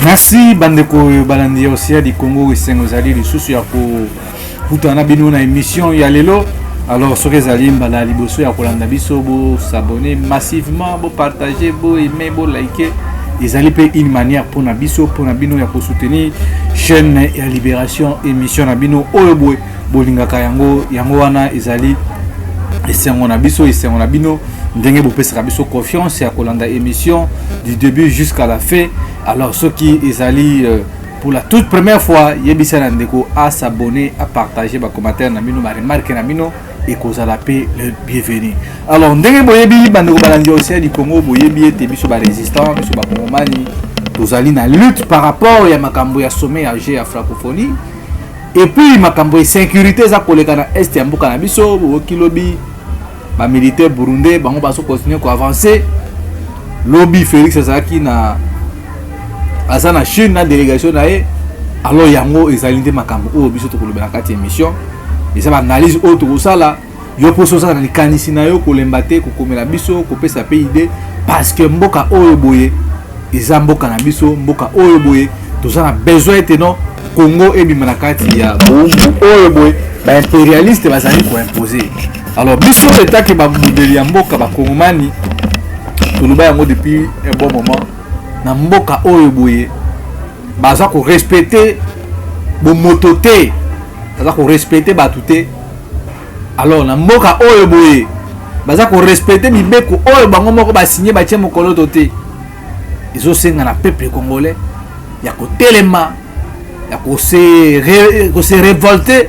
Merci bandeko oyo balandi ya Océan du Congo, esengo ezali lisusu ya kokutana na bino na émission ya lelo. Alors soki ezali mbala ya liboso ya kolanda biso, bosabonner massivement, bopartager, boaimer, bolike. Ezali mpe une manière mpona biso, mpona bino, ya kosoutenir chaîne ya Libération, émission na bino oyo boye bolingaka yango. Yango wana ezali esengo na biso, esengo na bino, ndenge bopesaka biso confiance ya kolanda émission du début jusqu'à la fin. Alors soki ezali pour la toute première fois, yebisa na ndeko as'abonner, apartager, bacommentaire na bino, baremarque na bino ekozala mpe le bienvenu. Alors ndenge boyebi, bandeko balandi Océan du Congo, boyebi ete biso barésistant, biso bakongomani, tozali na lutte par rapport ya makambo ya sommet ya Jeux ya Francophonie et puis makambo ya sécurité eza koleka na est ya mboka na biso. Boyoki lobi bamilitaire burundais bango bazocontinue koavance. Lobi Félix azalaki na, aza na Chine na délégation na ye. Alors yango ezali nde makambo oyo biso tokolobela na kati ya émission. Eza baanalyse oyo tokosala. Yo mposo ozala na likanisi na yo, kolemba te kokomela biso, kopesa mpe idée, parce que mboka oyo boye eza mboka na biso. Mboka oyo boye toza na besoin ete non, Congo ebima na kati ya bowumbu oyo boye baimpérialiste bazali koimpose. Alors biso etake babundeli ya mboka, bakongomani, toloba yango depuis un bon moment: na mboka oyo boye baza korespecte bomoto te, baza korespecte bato te. Alors na mboka oyo boye baza korespecte mibeko oyo bango moko basinye, batie mokolo to te. Ezosenga na peuple congolais ya kotelema, ya kose révolter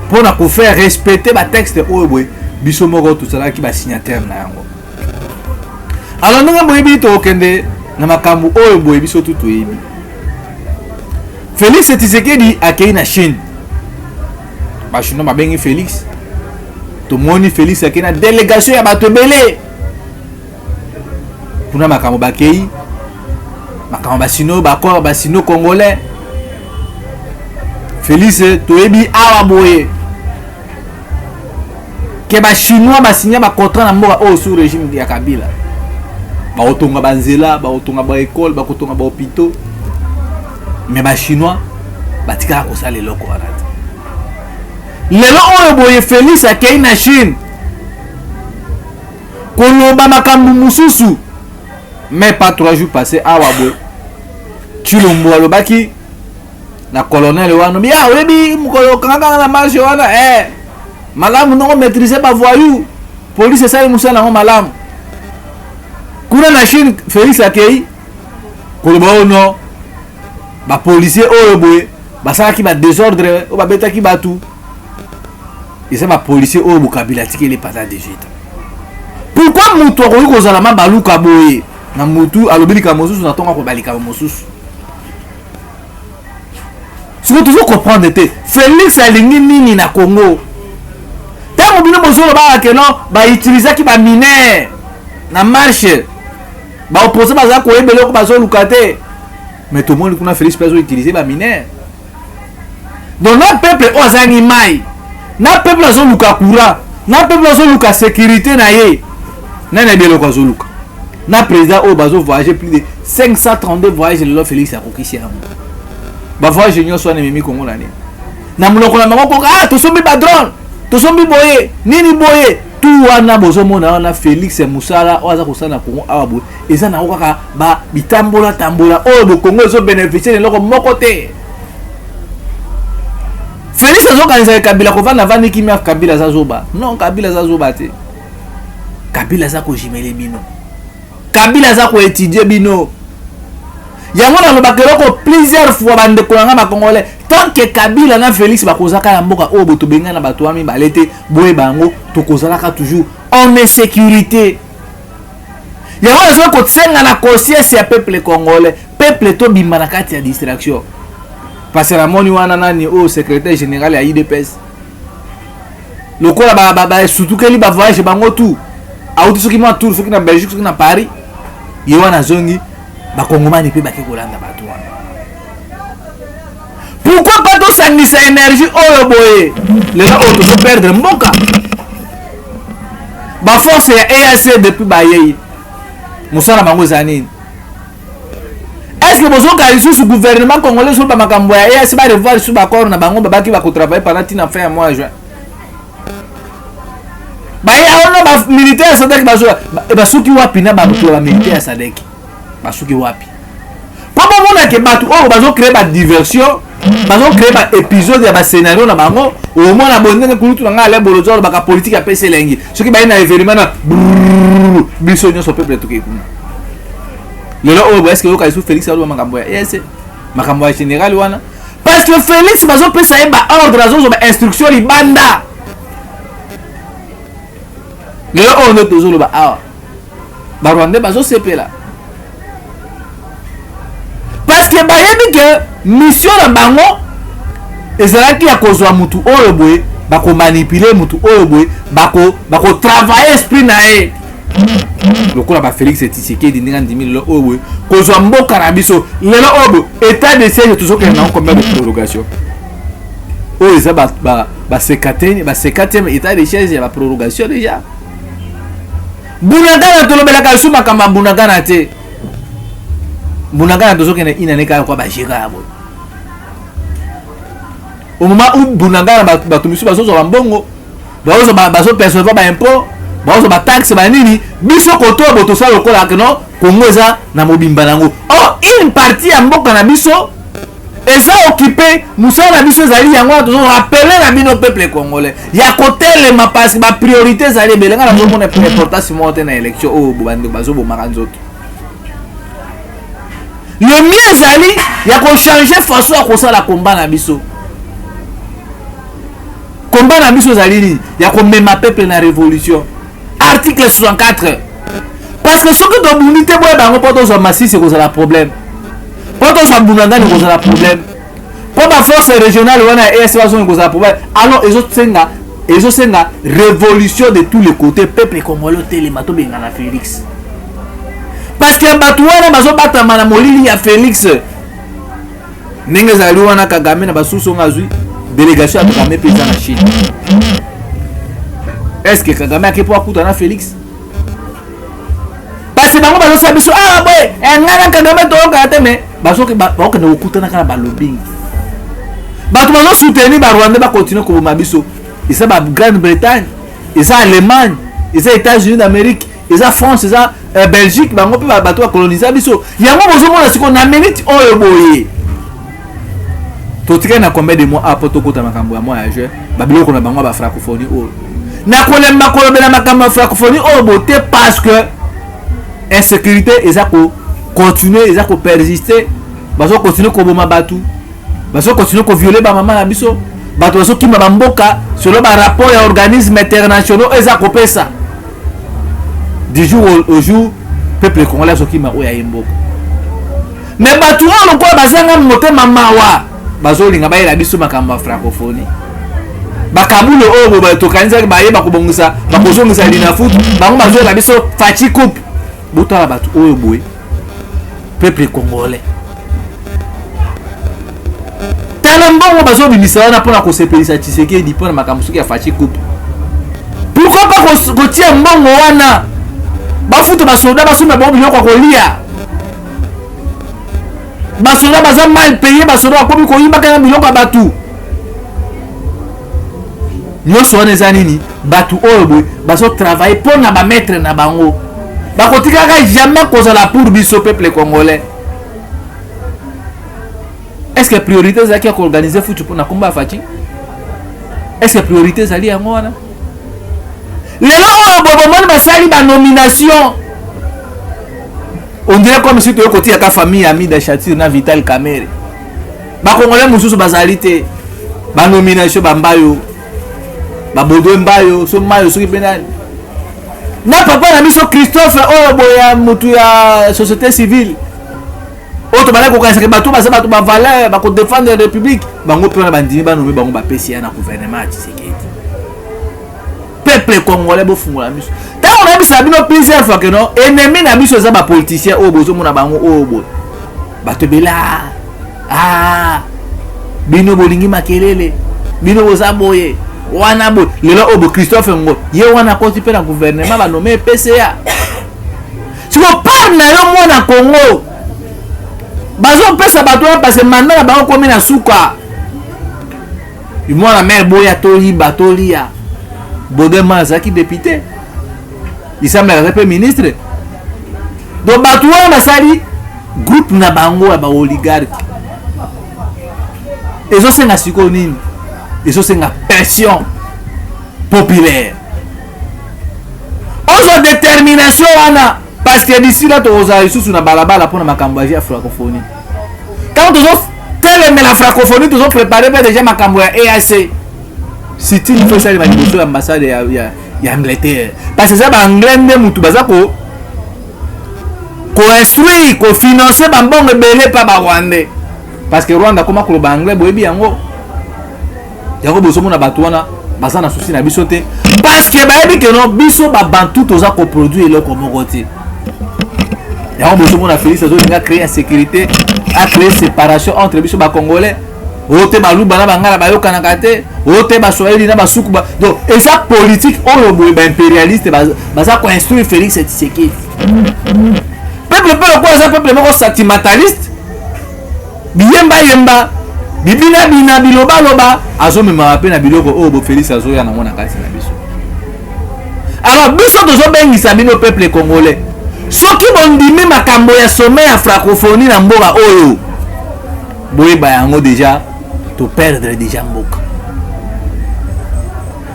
mpona kofaire respecter batexte oyo boye biso moko tozalaki basignataire na yango. Alors ndenge boyebi, tokokende na makambo oyo boye biso tu toyebi. Félix Tshisekedi akei na Chine, bachinois babengi Félix. Tomoni Félix akei na délégation ya bato ebele kuna. Makambo bakei, makambo basino, baaccord basino congolais. Félix, toyebi awa boye ke bachinois basinya bacontrat na mboka oyo sous régime ya Kabila. Bakotonga banzela, bakotonga baekole, bakotonga bahôpitaux, mais bachinois batikaka kosala eloko wana te. Lelo oyo boye Félix akei na Chine koloba makambo mosusu. Mais pas 3 jours passé awa boye, Tshilombo alobaki na colonel wana: "Ya oyebi mokolo okangaka na marche wana, malamu ndongo maîtrise bavoyou, police esali mosala yango malamu." Kuna na Chine, Félix akei koloba oyo no bapolicier oyo boye basalaki badésordre, oyo babetaki bato, eza bapolicier oyo bokabila atikeli pendant 18 ans. Pourquoi moto akoki kozala mabaluka boye na motu, alobi likambo mosusu na ntongo, akoba likambo mosusu? Sikoyo tozo comprendre te Félix alingi nini na Congo. Ntango bino bozolobaka ke non, bautilisaki baminere na marche, baopposant baza koyeba eloko bazoluka te, mais tomoni kuna Félix mpe azoutilize baminere. Donc na peuple oyo azangi mai, na peuple azoluka courant, na peuple azoluka sécurité na ye, nani ayebi eloko azoluka? Na président oyo bazovoyage plus de 532 voyage lelo Félix akokisi yango, bavoyage nyonso wana ememi Kongo na nini? Na monoko na bango koka: "Ah, tosombi badrone, tosombi boye, nini boye." Tu wana bozomona wana Félix, mosala oyo aza kosala na Kongo awa boye eza nango kaka bitambola tambola oyo bokongo ezobénéficie na eloko moko te. Félix azokanisaka Kabila kovanda avandi kimia. Kabila aza zoba? Non, Kabila aza zoba te. Kabila aza kojimele bino, Kabila aza koétudie bino. Yango nalobaka eloko plusieurs fois, bandeko na nga bacongolais: tant que Kabila na Félix bakozaka ya mboka oyo boye, tobengai na bato wana mibale te, boyeba yango, tokozalaka toujours en insécurité. Yango nazoki kosenga na conscience ya peuple congolais, peuple, tobima na kati ya distraction, parce que namoni wana nani oyo, secrétaire général ya UDPS, lokola basutukeli bavoyage bango tu, auti soki mwa tour, soki na Belgique, soki na Paris, ye wana azongi. Bakongomani mpe bake kolanda bato wana. Pourquoi pas tosangisa énergie oyo boye lelo oyo tozoperdre mboka? Baforce ya EAC depuis bayei, mosala bango eza nini? Est Est-ce que bozoka lisusu gouvernement congolais ezoloba makambo ya EAC ba revoir lisusu baaccord na bango babaki bakotravaille pendant tina fin ya mois ya juin? Baye aona ba militaire ya SADC bazo basuki wapi na bato ya ba militaire ya SADC basuki wapi? Mpo bomona ke bato oyo bazo créer ba diversion, bazo créer ba épisode ya ba scénario na bango. Omona boye ndenge kulutu na ngai Ale Bolozo alobaka, politique apesi elengi. Soki baye na événement na biso nyonso peuple tokei kuna. Lelo oyo boye, est-ce oyoka lisusu Félix aloba makambo ya EAC, makambo ya général wana? Parce que Félix bazopesa ye baordre, azozwa bainstruction libanda. Lelo oyo nde tozoloba awa, barwandais bazosepela parce que bayebi ke mission na bango ezalaki ya kozwa mutu oyo boye, bakomanipuler mutu oyo boye, bakotravaille esprit na ye lokola bafélix Tshisekedi ndenge andimi lelo oyo boye kozwa mboka na biso. Lelo oyo boye, état de siège tozokende nango combien de prorogation? Oyo eza ba état de siège ya baprorogation déjà. Bunagana, tolobelaka lisusu makambo ya Bunagana te. Bunagana tozokende inane kaka kwa bagera ya boye. Au moment où Bunagana, bato misusu bazozwa bambongo, bazopercevoir baimpôt, bazozwa bataxe, banini, biso koto bo tosala lokola ke non, Kongo eza na mobimba nango. Or une partie ya mboka na biso eza occupé. Mosala na biso ezali yango wana, tozorappeler na bino peuple congolais ya kotelema, parce que bapriorité ezali ebele. Ngai nazomona importance moko te na élection oyo. Bandeko bazobomaka nzoto. Le mieux ezali ya kochanger façon ya kosala combat na biso. Combat na biso ezali nini? Ya komema peuple na révolution, article 64. Parce que soki tobundi te, boya bango mpo tozwa Masisi ekozala problème, mpo tozwa Bunagana ekozala problème, mpo baforce régionale wana ya EAC bazonga ekozala problème. Alors ezosenga révolution de tous les côtés. Peuple congolais, otelema, tobengana Félix, parce que bato wana bazobatama na molili ya Félix. Ndenge ezali wana, Kagame na basusu ongo azwi délégation ya Kagame mpe eza na Chine. Est ce que Kagame ake mpo akuta na Félix? Parce que bango bazosala biso awa boye, ngai na Kagame toyokaka te, mais bakokende kokutanaka na balobbying. Bato bazosoutenir barwandais bakontinue koboma biso, eza ba Grande Bretagne, eza Allemagne, eza États-Unis d'Amérique, eza France, eza Belgique. Bango mpe bato bakoloniza biso. Yango bozomona sikoyo na minute oyo boye, totikali na combien de mois apo tokota makambo ya mois ya juin? Babiloko na bango ya bafrancophonie oyo, nakolemba kolobela makambo ya francophonie oyo bo te, parce que insécurité eza kocontinue, eza kopersiste. Bazokontinue koboma bato, bazokontinue kovioler bamama na biso, bato bazokima bamboka selon barapport ya organisme internationaux eza kopesa. Du jour au jour, peuple congolais azokima oyo aye mboka. Mais bato oyo lokola bazanga motema mawa, bazolinga bayela biso makambo ya francophonie. Bakabulo oyo tokanisaki bayeba kobongisa, bakozongisa Linafoot, bango bazoyela biso Fatshi Coupe. Botala bato oyo boye, peuple congolais, tala mbongo bazobimisa wana mpona kosepelisa Tshisekedi mpona makambo soki ya Fatshi Coupe. Pourquoi pas kotia mbongo wana bafuta basoda, basomba bango biloko ya kolia? Basoda baza mal payé, basoda bakomi koyibaka na biloko ya bato nyonso. Wana eza nini? Bato oyo boye bazotravaille mpo na bamaître na bango, bakotikaka jamais kozala pour biso peuple congolais. Est ce que priorité ezalaki ya koorganiser foot mpo na kombo ya Fatshi? Est ce que priorité ezali yango wana? Lelo oyo boye bomoni basali banomination, on dirait comme si toye kotiaka famille ya Amida Shatur na Vital Kamerhe. Bakongolais mosusu bazali te. Banomination bambayo, babodwe mbayo, so mayo, soki mpe nani, na papa na biso Christophe oyo boye ya motu ya société civile oyo tobandaki kokanisaka bato baza bato bavaleur, bakodefendre république. Bango mpe wana bandimi, banome bango, bapesi ya na gouvernement ya Tshisekedi. Peuple congolais, bofungola miso. Ntango nayebisaka bino plusieurs fois ke non, ennemi na biso eza bapoliticien oyo bozomona bango oyo boye, bato ebele, ah, bino bolingi makelele, bino boza boye wana boye. Lelo oyo bo Christophe ngo ye wana akoti mpe na gouvernement, banome PCA. Siko part na yo mwana Congo. Bazopesa bato wana parce mandat na bango komi na suka. Mwana mare boya toyiba tolia. Baudin azalaki député, Isambela azalaki mpe ministre. Donc bato wana basali groupe na bango ya baoligarque. Ezosenga sikoyo nini? Ezosenga pression populaire, ozwa détermination wana, parce que d'ici là tokozala lisusu na balabala mpona makambo ya francophonie. Ntango tozotelemela francophonie, tozoprépare mpe déjà makambo ya EAC. Sit-in faut esalema liboso ya ambassade ya Angleterre, parce que eza baanglais nde mutu baza koinstruire, kofinancer bambongo ebele mpa barwandais, parce que Rwanda akoma koloba anglais. Boyebi yango. Yango bozomona bato wana baza na souci na biso te, parce que bayebi que non, biso babantu toza koproduire eloko moko te. Yango bozomona Félix azolinga créer insécurité, acréer séparation entre biso bacongolais. Oyo te, Baluba na Bangala bayokanaka te, oyo te, Baswahili na Basuku. Donc eza politique oyo boye baimpérialiste baza koinstruire Félix Tshisekedi. Peuple mpe lokola eza peuple moko sentimentaliste, biyembayemba, bibinabina, bilobaloba, azomemaka mpe na biloko oyo bo Félix azoya nango na kati na biso. Alors biso tozobengisa bino, peuple congolais, soki bondimi makambo ya sommet ya francophonie na mboka oyo, boyeba yango déjà, toperdre déjà mboka.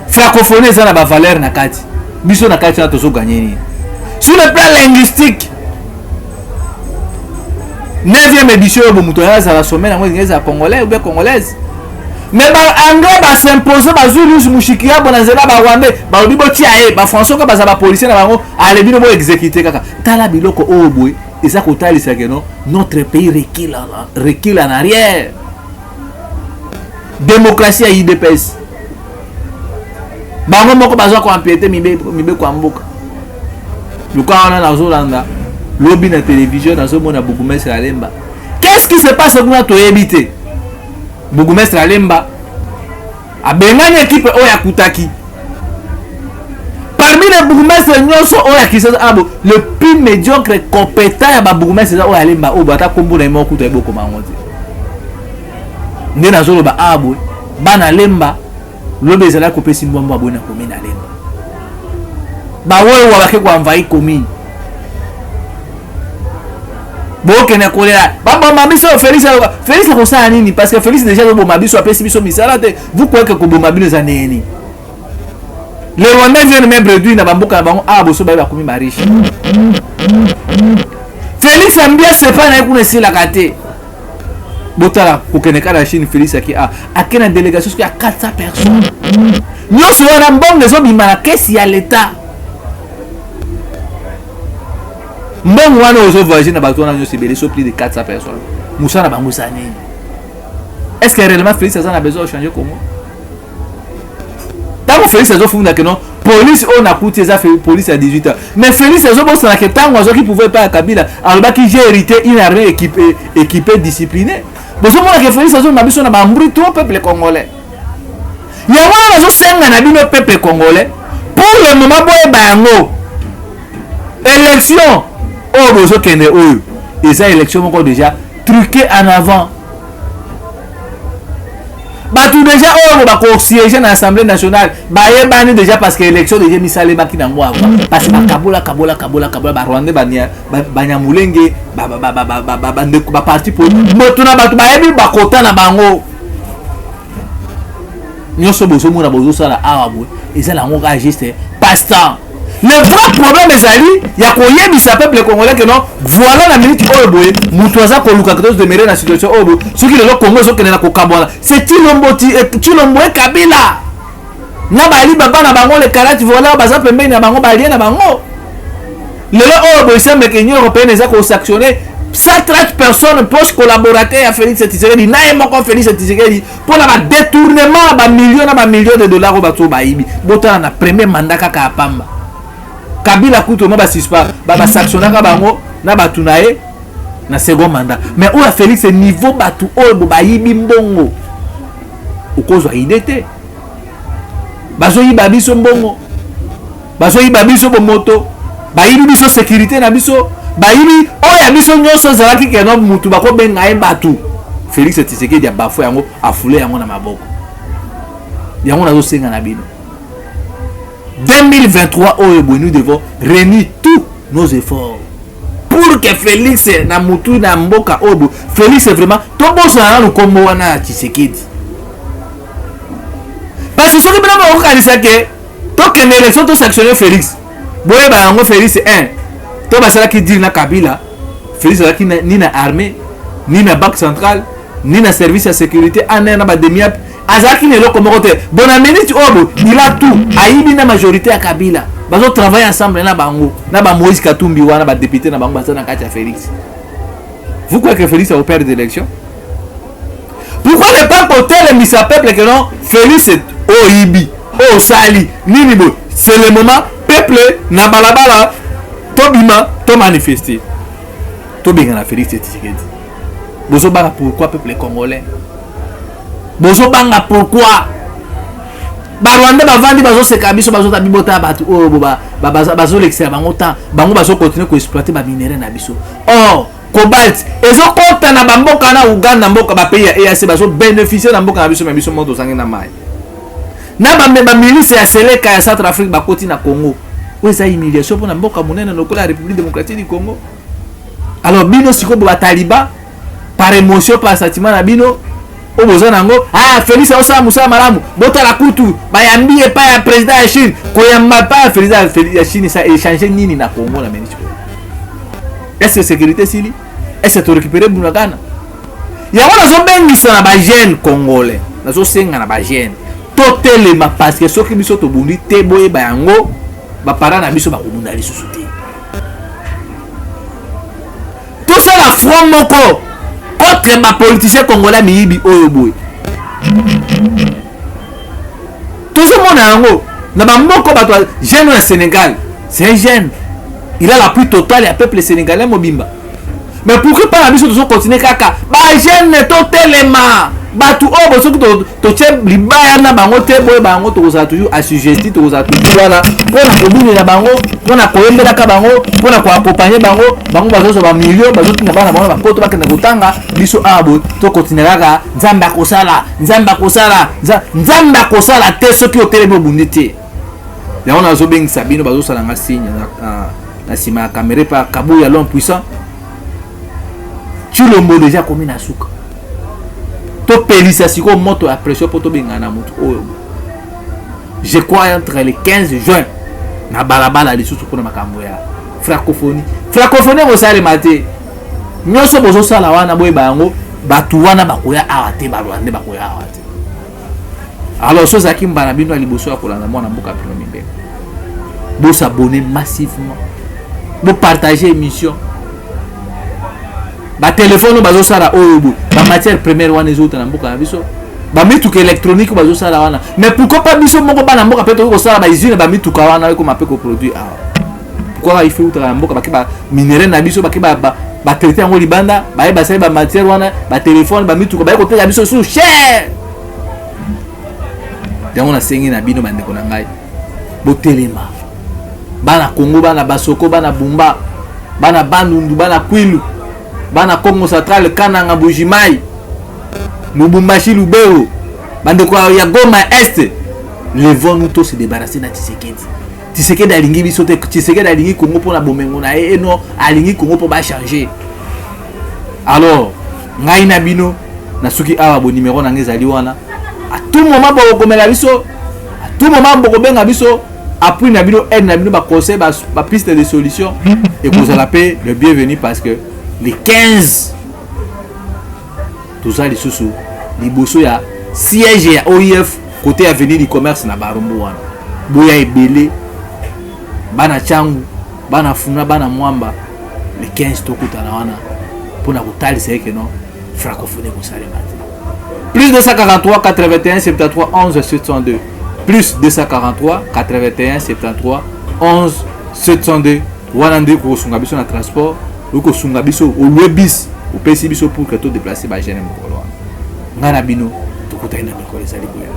Francophonie eza na bavaleur na kati. Biso na kati wana tozoganye nini sur le plan linguistique? 9e édition oyo, bomoto oyo azala sommet yango elingi ezala congolais ou bien congolaise, mais baanglais bas'impose, bazwi Louise Mushikiwabo na nzela barwandais, balobi botia ye. Bafrançais oka baza bapolicier na bango, ale bino boexécute kaka. Tala biloko oyo boye eza kotalisa que non, notre pays recule, recule en arrière. Démocratie ya UDPS, bango moko bazwa koempiéter mibeko ya mboka. Luka wana nazolanda lobi na télévision, nazomona bourgmestre Alemba. Qu'est-ce qui se passe kuna? Toyebi te. Bourgmestre Alemba abengani équipe oyo akutaki. Parmi les bourgmestres nyonso oyo ya Kinshasa abo, le plus médiocre compétent ya babourgmestre eza oyo Alemba. Oyo ata kombo na ye moko kuta ebokoma yango te. Nde nazoloba awa boye, bana Lemba, lobi ezalaki kopesi mbwambwa boye na commune Alemba, bawewa bake koenvahir commune. Bokende kolela baboma biso. Félix, Félix akosala nini? Parce que Félix déjà azoboma biso, apesi biso misala te. Vous croyez que koboma bino eza nini? Les Rwandais viennent même réduire na bamboka na bango awa, boso baye bakomi bariche. Félix ambiance epai na ye kuna esilaka te. Botala kokende kaka na Chine. Félix ake a ake na délégation soki ya 400 personnes. Nyonso wana mbongo ezobima na caisse ya l'État. Mbongo wana ozovoyage na bato wana nyonso ebele, so plus de 400 personnes, mosala na bango eza nini? Est ce que réellement Félix aza na besoin ya changer Congo? Ntango Félix azofunda que non, police oyo nakuti eza police ya 18 ans, mais Félix azobosana que ntango azwaki pouvoir epai ya Kabila, alobaki: "J'ai hérité une armée équipée, équipée, disciplinée." Bozomona que Félix azomema biso na bambri trop. Peuple congolais, yango wana nazosenga na bino, peuple congolais, pour le moment boyeba yango, élection oyo bozokende oyo eza élection moko déjà truqué en avant. Bato déjà oyo bakosiéger na Assemblée nationale bayebani déjà, parce que élection déjà misalemaki nango avant, parce que bakabola kabola kabola kabola barwandais, banyamulenge, bandeko baparti politique, moto na bato bayebi bakota na bango nyonso. Bozomona bozosala awa boye, eza nango kaka juste passe-temps. Le vrai problème ezali ya koyebisa peuple congolais que non, voilà, na minute oyo boye, moto aza koluka tozodemeurer na situation oyo boye. Soki lelo Congo ezokende na kokabwana, c'est Tshilombo, Tshilombo e Kabila na bali baba na bango, le 40 voleurs baza pembeni na bango, balie na bango. Lelo oyo boye, sembleke Union européenne eza kosanctionner 130 personnes proches collaborateurs ya Félix Tshisekedi na ye moko Félix Tshisekedi mpona badétournement ya bamillion na bamillion de dollars oyo bato oyo bayibi. Botala na premier mandat kaka ya pamba. Kabila kutu mo basanctionnaka bango na bato na ye na second mandat, mais oyo ya Félix, niveau bato oyo bo bayibi mbongo, okozwa idée te. Bazoyiba biso mbongo, bazoyiba biso bomoto, bayibi biso sécurité na biso. Bayibi oyo ya biso nyonso ezalaki keno mutu bakobenga ye bato. Félix Tshisekedi abafo yango, afule yango na maboko. Yango nazosenga na bino. 2023 oyo boye, nous devons réunir tous nos efforts pour que Félix na mutu na mboka oyo boye, Félix vraiment tobosana nanu nkombo wana ya Tshisekedi. Parce que soki bino bakokanisa ke tokende élection, tosanctionne Félix, boyeba yango, Félix 1 to basalaki deal na Kabila. Félix azalaki ni na armée, ni na Banque centrale, ni na service ya sécurité ANR, na bademiap, azalaki na eloko moko te. Bon, na minute oyo boye, il a tout. Ayibi na majorité ya Kabila, bazotravaille ensemble na bango, na bamoïse Katumbi wana, badéputé na bango baza na kati ya Félix. Vous croyez que Félix akoperdre élection? Pourquoi ne pas kotelemisa peuple que non, Félix, oyibi, osali nini boye, c'est le moment, peuple na balabala, tobima, tomanifeste, tobengana Félix Tshisekedi? Bozobanga pourquoi, peuple congolais? Bozobanga pourquoi? Barwandais bavandi, bazoseka biso, bazota bibota ya bato oyo bazolekisela bango temps. Bango bazocontinue koexploite baminerai na biso. Or cobalt ezokɔta na bamboka na Uganda, mboka bapays ya EAC bazobénéficie na mboka na biso. Me biso moko tozangi na mai na bamilice ya Seleka ya Centre Afrique bakoti na Congo. Oyo eza humiliation mpona mboka monene lokola ya République démocratique du Congo. Alors bino sikoyo bataliba, par émotion, par sentiment na bino oyo boza nango, ah, Félix aosala mosala malamu, botala kutu bayambi epai ya président ya Chine. Koyamba epai ya président ya Chine, esa échange nini na Congo na minute oyo? Est ce que sécurité esili? Est ce que torécupéré Bunagana? Yango nazobengisa na bajeune congolais, nazosenga na bajeune totelema, parce que soki biso tobundi te, boyeba yango, baparent na biso bakobunda lisusu te. Tosala front moko contre bapoliticien congolais miyibi oyo boye. Tozomona yango na bamoko bato. Jeune ya Sénégal, c'est un jeune, il a l'appui total ya peuple sénégalais mobimba. Mais pourquoi pas na biso tozocontinue kaka? Bajeune, totelema. Bato oyo bo soki totie libaya na bango te, boyeba yango, tokozala toujours assujetti, tokozala toujours wana mpona kobunela bango, mpona koyembelaka bango, mpona koaccompagne bango. Bango bazozwa bamillion, bazotinda bana bango na bapoto bakende kotanga. Biso awa boye tokontinue kaka: Nzambe akosala, Nzambe akosala. Nzambe akosala te soki otelemi, obundi te. Yango nazobengisa bino. Bazosala nga signe na nsima ya caméra epa Kabuya, l'homme puissant. Tshilombo déjà akomi na suka. Topelisa sikoyo moto ya pression mpo tobengana na motu oyo. Je crois entre le 15 juin na balabala lisusu mpona makambo ya francophonie. Francophonie ekosalema te. Nyonso bozosala wana, boyeba yango, bato wana bakoya awa te, barwandais bakoya awa te. Alors so ozalaki mbala bino ya liboso ya kolanda mwana mboka Pino Mibeko, bosabonne massivement, bopartage émission. Batelefone oyo bazosala oyo boye, bamatière première wana ezouta na mboka na biso. Bamituka électronique bazosala wana, mais pourquoi pas biso moko bana mboka mpe tokoki kosala bausine bamituka wana, ekoma mpe koproduire awa? Pourquoi il faut utaka na mboka? Bake baminerai na biso, bake batraite yango libanda, baye basali bamatière wana, batelefone, bamituka, baye koteka biso su cher. Yango nasengi na bino, bandeko na ngai, botelema. Bana Kongo, bana Basoko, bana Bumba, bana Bandundu, bana Kwilu, bana Congo central, Kananga, Mbujimai, Lubumbashi, Lubero, bandeko ya Goma Est, levons-nous, tous se débarrasser na Tshisekedi. Tshisekedi alingi biso te. Tshisekedi alingi Kongo mpona bomengo na ye eno, alingi Kongo mpo bachange. Alors ngai na bino nasuki awa. Bo numéro na ngai ezali wana. À tout moment bokokomela biso, à tout moment bokobenga biso. Appui na bino, aide na bino, baconseil, bapiste de solution ekozala mpe le bienvenu, parce que le 15 toza lisusu liboso ya siège ya OIF, côté avenue du Commerce na Barumbu wana. Boya ebele, bana Tshangu, bana Funa, bana Mwamba. Le 15 tokutana wana mpona kotalisa eke non, francophonie ekosalema te. Plus 243 81 73 11 702, plus 243 81 73 11 702. Wana nde kosunga biso na transport. Okoki kosunga biso, olue bis, opesi biso pour que todéplace bajeune mokolo wana. Ngai na bino tokutani na mikolo ezali koya.